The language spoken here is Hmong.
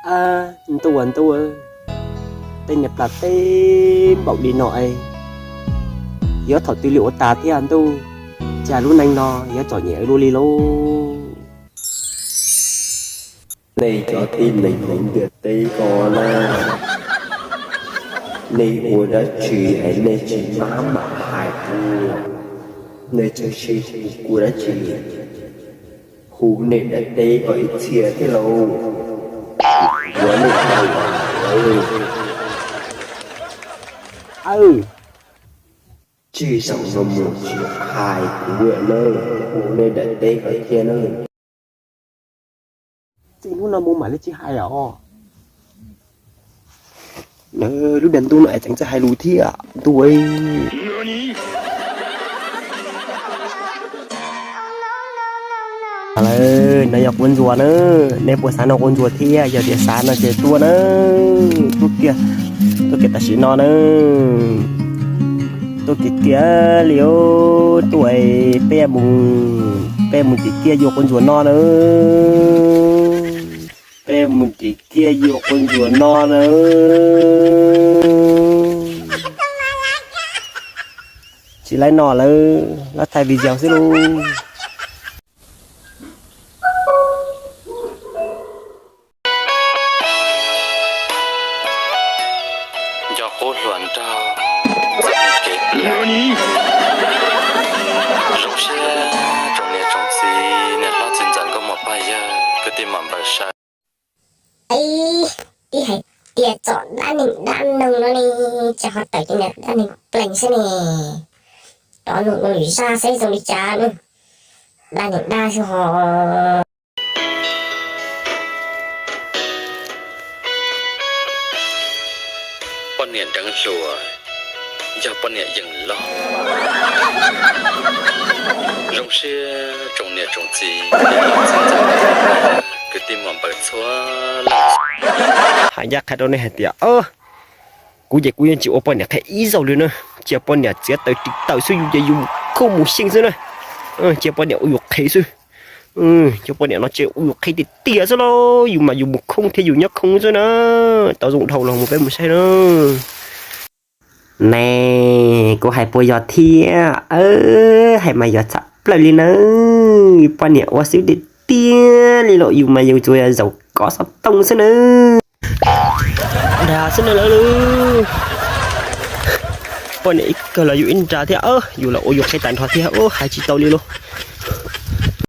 Ab, ntuj aw ntuj, tej niag plas teb npaum li no es yuav thaum twg li ua tas thiab ntuj, cas lub neej no yuav txom nyem ua luaj li lauj. Nej cov tib neeg hauv ntiaj teb ko na, nej ua dab tsi es nej tsis maj mam hais kuv, nej tseem sib hu kuv dab tsi? Hu nej daim teb ko ib txhia thiab lauj, yuav nej tau lawm. Aw, tsis xav no mus tsis hais kuv lawm, hu nej daim teb ko thiab na. Txij hnub no mus mam li tsis hais os. Lub dag ntuj no es tseem txawj hais lus thiab ntuj. Lawm no yog quav ntsuas na, nej puas xav noj quav ntsuas thiab? Yog tias xav no ces tuaj na, tuaj kiag, tuaj kiag tam sim no na, tuaj kiag kiag li os, tuaj es peb mus, peb mus tim kiag yuav quav ntsuas noj na, peb mus tim kiag yuav quav ntsuas noj na. Tsis laib no lawm, los thaij video xwb lauj. Nco qub hluas nraug txoj kev plam. Zoo siab tsoom niam tsoom txiv, niam hlob txiv ntxawm nkauj muam pog yawg kwv tij muam npawg sawv. Ib, tib hais tias txom dab neeg dab neeg no ne, tsis ho tawm cov niag dab neeg plees xwb ne. Rov nug ua lwm zaj seb zoo li cas ne. Dab neeg dab xwb ho. Poj niam deev hluas yog poj niam yeej loj. Zoo siab tsoom niam tsoom txiv, kwv tij muam npawg txhua leej. Hais ncaj qha rau nej hais tias, kuv ces kuv yeej tsis ua poj niam qhia ib zaug li na. Cia poj niam txiav taws ris taws xwb, yus ces yus mus khoob mus xyeej xwb na. Cia poj niam ua yus qhev xwb. Cov poj niam no ces ua yus qhev tiag tiag xwb lauj, yus mas yus mus khoob thiab yus nyob khoob xwb na. Tau zoo dhau los mus peb mus saib na. Ne, kuv hais puas yog thiab? Hais mas yog txhav plaws li na. Poj niam ua xwb tiag tiag li los, yus mas yus tsuas yog zaum kov xov tooj xwb na. Dag xwb na lawv. Poj niam ib kawg los yus ib nra thiab, yus los ua yus qhev tag nrho thiab, hais tsis tau li lauj.